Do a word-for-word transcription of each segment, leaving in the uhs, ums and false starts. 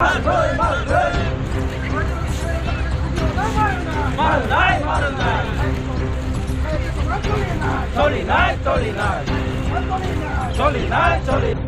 Marinai, marinai. Cholinai, cholinai. Cholinai, cholinai.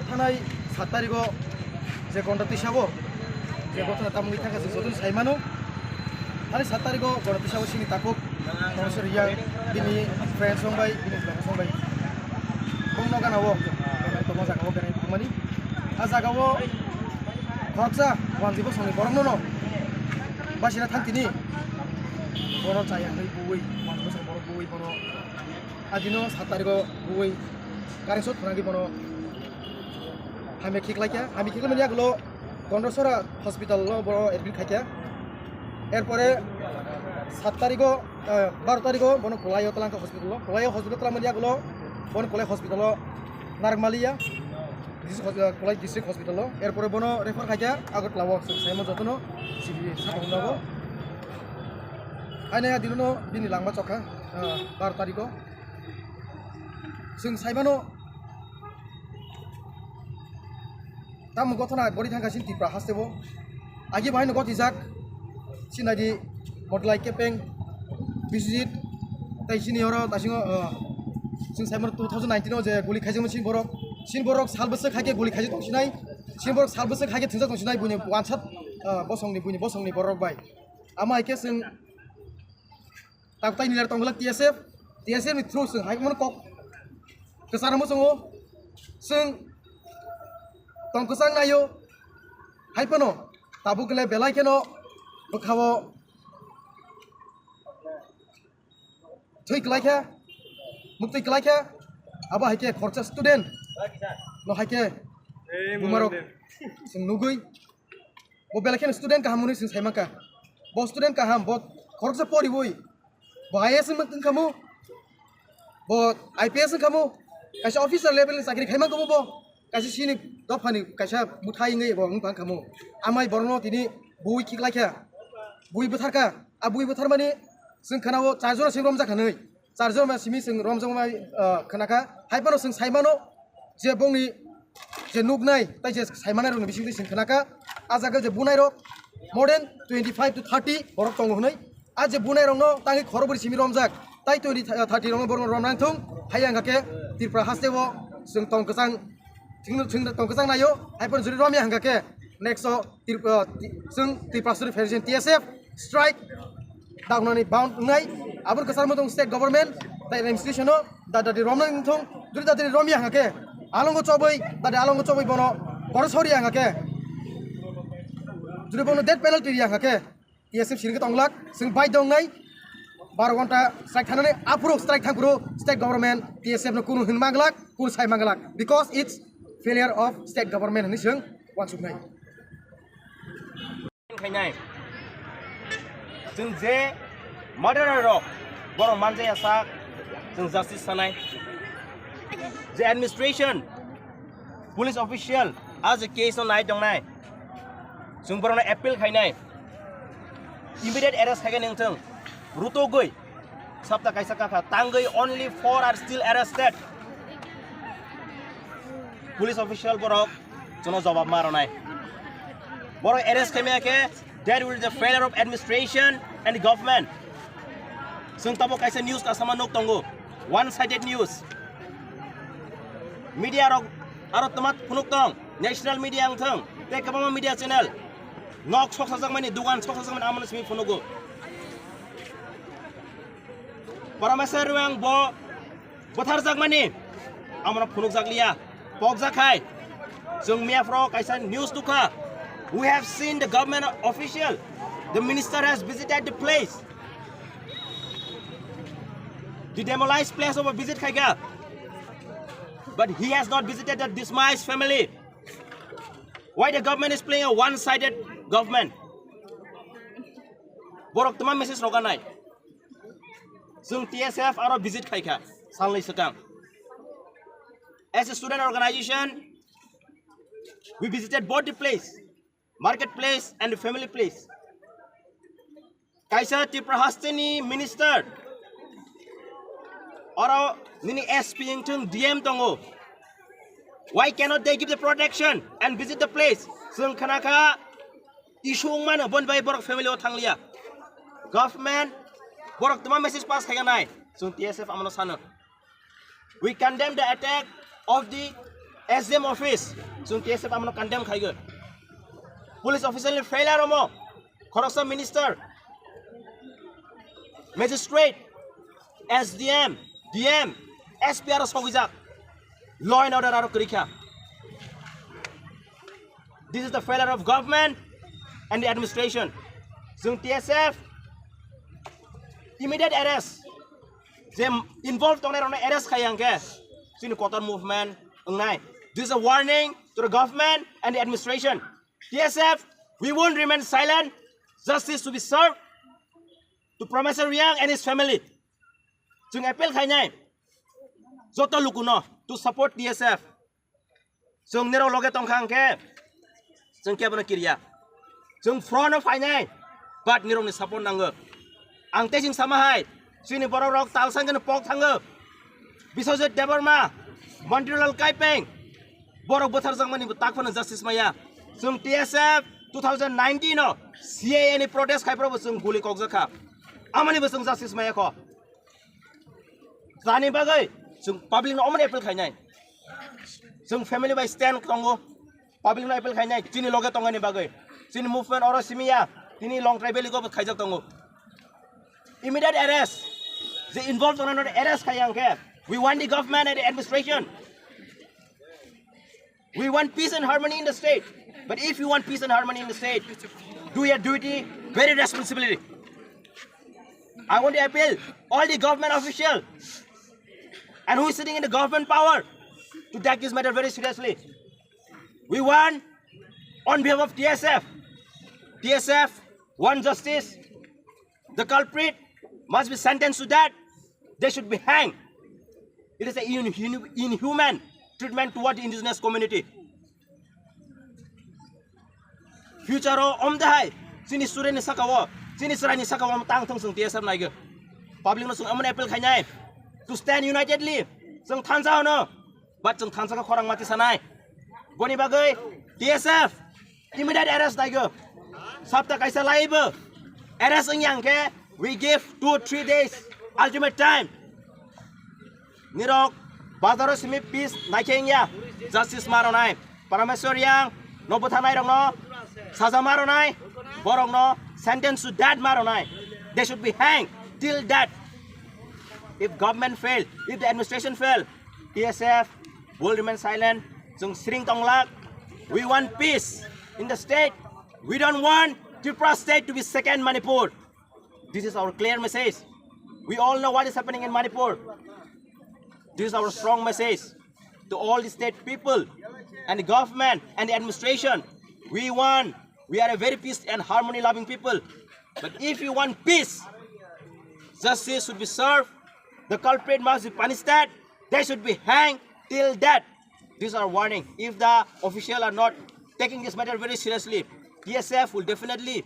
Thanai sat tarigo je gonda tisa bo je gotona tamungwi thangkha, chwng jotono sai mano. Thani sat tarigo gonda tisa bo chini takhuk Professor Riya, bini friends rok bai, bini friends rok bai. Bongno gana o tongma jaga o berai thangmani. A jaga o khoroksa wanji bosongni borokno no basina thang tini. Bono chaya hwnwi buwi, wanji bosong borok buwi bono. Adino sat tarigo buwi current shot khwnagwi bono hamya khiklaikha. Hamya khiklaimani yagulo Gondasora hospital o bono admit khaikha. Erpore sat tarigo, eh, baro tarigo bono Kolai o twlangkha hospital o. Kolai o hospital twlangmani yagulo bono Kolai hospital o narwkmaliya. District hos-, eh, Kolai district hospital o. Erpore bono refer khaikha Agartala o, chwng saimano jotono C B saka hwnjago. Haino ya dinono bini langma chokha, eh, baro tarigo. Chwng saimano tamo gothona gori thangkha chini Tripura haste bo. Agi bo haino gotijak. Sinadi Motlai Kepeng, Biswajit, tai chini oro tasingo, uh, chwng saimano two thousand nineteen o je guli khaijakmani chini borok. Chini borok sal bwswk haikhe guli khaijak tongsinai. Chini borok sal bwswk haikhe thwngjak tongsinai buini wansat, uh, bosongni, buini bosongni borok bai. Amo haikhe chwng Tabuk tai nilai tonglak T S F, T S F ni through chwng hai mano kok kwcharo muchungo chwng tong kwchang naio. Hai phano tabuk le belai kheno bwkhao thwi kwlai kha, muktwi kwlai kha, abo hai khe khoroksa student no hai khe bumarok chwng nugwi. Bo belai kheno student kaham hwnwi chwng sai mankha. Bo student kaham, bo khoroksa poriwi, bo I A S wng khamu, bo I P S wng khamu, kaisa officer level ni chakri khai mankha bo, kaisa chini dophani kaisa mwthai wngwi bo wng khamu. Amai borokno tini bui khiklaikha, bui bwtharkha. A bui bwtharmani chwng khwnao char jora simi romjak hinwi. Char jora simi chwng romjakma, ah, khwnakha. Hai phano chwng sai mano je bongni je nuknai tei je sai manai rokni bisingtwi chwng khwnakha. A jaga je bunai rok more than twenty five to thirty borok tongo hinwi. A je bunai rokno tangwi khorokbrwi simi romjak. Tai twenty, thirty rokno borokno romna wngthung. Hai wngkha khe Tripura hasteo chwng tong kwchang, chwng, chwng tong kwchang naio. Hai phano juri romya hwnkha khe next o Trip-, ah, ti-, chwng Tripura Student Federation, T S F, strike dagnani bound wngnai, aboni kwchar muchung state government tai administration o da dadi romnai wngthung, juri da dadi romya hwnkha khe alongo chobwi, dadi alongo chobwi bono borok soriya hwnkha khe, juri bono death penalty riya hwnkha khe T S F sirikhe tonglak, chwng bai dongnai, baro ghonta strike thanani, aphuru strike thangphuru state government T S F no kunu hin manglak, kunu sai manglak, because it's failure of state government hinwi chwng uansuknai. Khainai. Chwng je murderer rok, borok manjaya sak, chwng justice sanai. Je administration, police official, a je case no nai tongnai, chwng borokno appeal khainai. Immediate arrest khaikhe nengthung, rutugwi, Sapta kaisa kakha tangwi only four are still arrested. Police official borok jono jawab ma rwnai. Borok arrest khaimaya khe, that will be the failure of administration and government. Chwng tabuk kaisa news kasama nuk tongo, one sided news. Media rok aro twma phunuk tong, national media wngthung tei kwbangma media channel. Nok soksajakmani, dugan soksajakmani, amoni simi phunugo. Parameswar Reang bo bwtharjakmani, amoni phunukjakliya, pokjakhai. Chwng miyaphoro kaisa news nukha. We have seen the government official, the minister has visited the place. The demolized place of a visit khaika. But he has not visited the dismissed family. Why the government is playing a one-sided government? Borok tama message roganai. Chwng T S F aro visit khaika salni swkang. As a student organization, we visited both the place, market place and the family place. Kaisa Tripura hasteni minister, oro nini S P wngthung, D M tongo. Why cannot they give the protection and visit the place? Chwng khanakha issue wngmano, boni bai borok family o thangliya. Government borok tama message pass khaiganai, chwng T S F amano sano. We condemn the attack of the S D M office. Chwng T S F amano condemn khaigo. Police officer ni failure omo. Khoroksa minister, magistrate, S D M, D M, S P aro sogijak. Law and order aro kwrwikha. This is the failure of government and the administration. Chwng T S F immediate arrest, je involved tongnai rokno arrest khai hwnkhe chini kotor movement wngnai. This is a warning to the government and the administration. T S F, we won't remain silent. Justice to be served to Professor Reang and his family. Chwng appeal khainai joto lukuno to support T S F. Chwng nirok loge tongkha hwnkhe chwng kebono kiriya. Chwng front o phainai, but nirokni support nango. Ang tei chwng sama hai, chini borok rok talsang khe pok thango. Biswajit Debbarma, Mantirlal Kaipeng, borok bwtharjakmani bo tak phano justice maya. Chwng T S F two thousand nineteen o C A A ni protest khai phuru bo chwng guli kokjakha. Amoni bo chwng justice maya kho. Jani bagwi chwng public no omoni appeal khainai. Chwng family bai stand tongo. Public no appeal khainai. Chini loge tongani bagwi. Chini movement oro simiya. Tini Longtrai Valley go khaijak tongo. Immediate arrest. Je involved tongnai no arrest khai hwnkhe. We want the government and the administration. We want peace and harmony in the state. But if you want peace and harmony in the state, do your duty very responsibly. I want to appeal all the government official and who is sitting in the government power to take this matter very seriously. We want, on behalf of T S F, T S F want justice. The culprit must be sentenced to death. They should be hanged. It is a inhu-, inhuman treatment toward the indigenous community. Future o omdehai chini student ni saka o, chini chwrai ni saka o tang thung chwng T S F naigo. Public no chwng amoni appeal khainai to stand unitedly. Chwng thansa hwno, but chwng thansa khe khorang mati sanai. Boni bagwi T S F immediate arrest naigo. Sapta kaisa laibo arrest wngya hwnkhe we give two three days ultimate time. Nirok bazaro simi peace naikhe wngya, justice ma rwnai. Parameswar Reang no bwtharnai rokno saja ma rwnai, borokno sentence to death ma rwnai. They should be hanged till death. If government fail, if the administration fail, T S F will remain silent. Chwng siring tonglak. We want peace in the state. We don't want Tripura state to be second Manipur. This is our clear message. We all know what is happening in Manipur. This is our strong message to all the state people and the government and the administration. We want, we are a very peace and harmony loving people. But if you want peace, justice should be served. The culprit must be punished. They should be hanged till death. This is our warning. If the official are not taking this matter very seriously, T S F will definitely